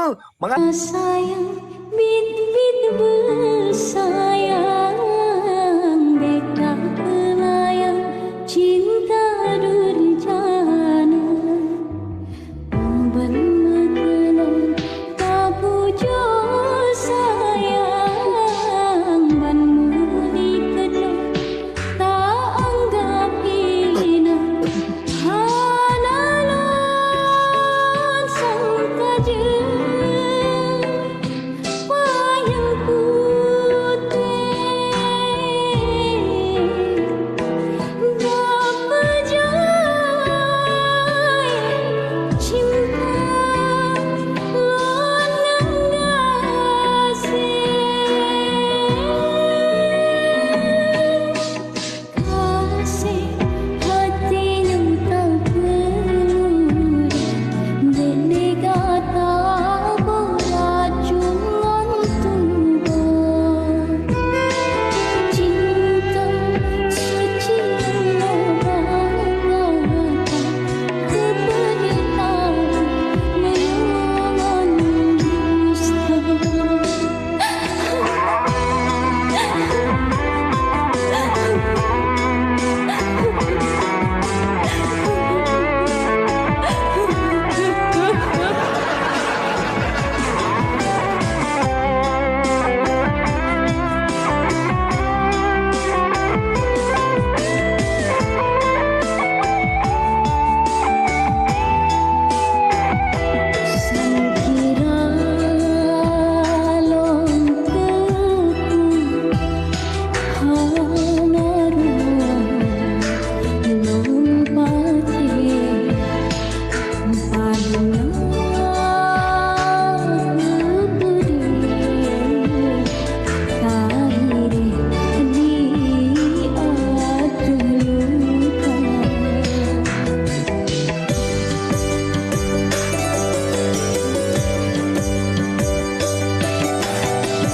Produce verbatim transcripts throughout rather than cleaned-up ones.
Mangat sayang, bit-bit beusayang, beta peulayang cinta durjana. Ban meukeunong tapujoe sayang, ban meulikeunoe taanggab hina. Hana lôn sangka jeuet payong putéh.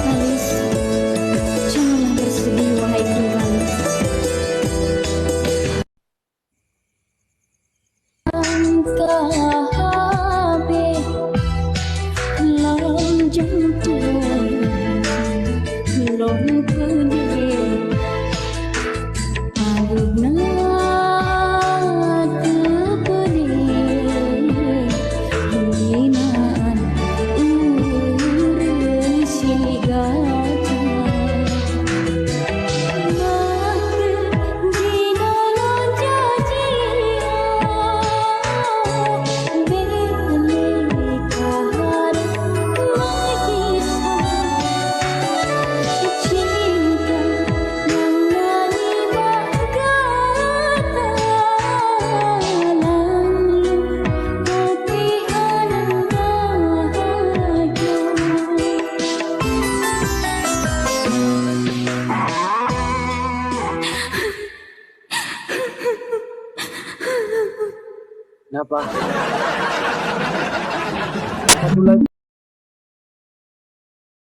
Alis, janganlah bersedih, wahai Ki Alis. Ka habéh lam jantung lôn keudeh. Aduh na teupeudeh, inan ureueng si gata. Maka jinoe lôn janji, oh, bék lé kaharap meugisa. Cinta nyang na nibak gata lam luh, tapi hana bahagia. Napa? Satu lagi.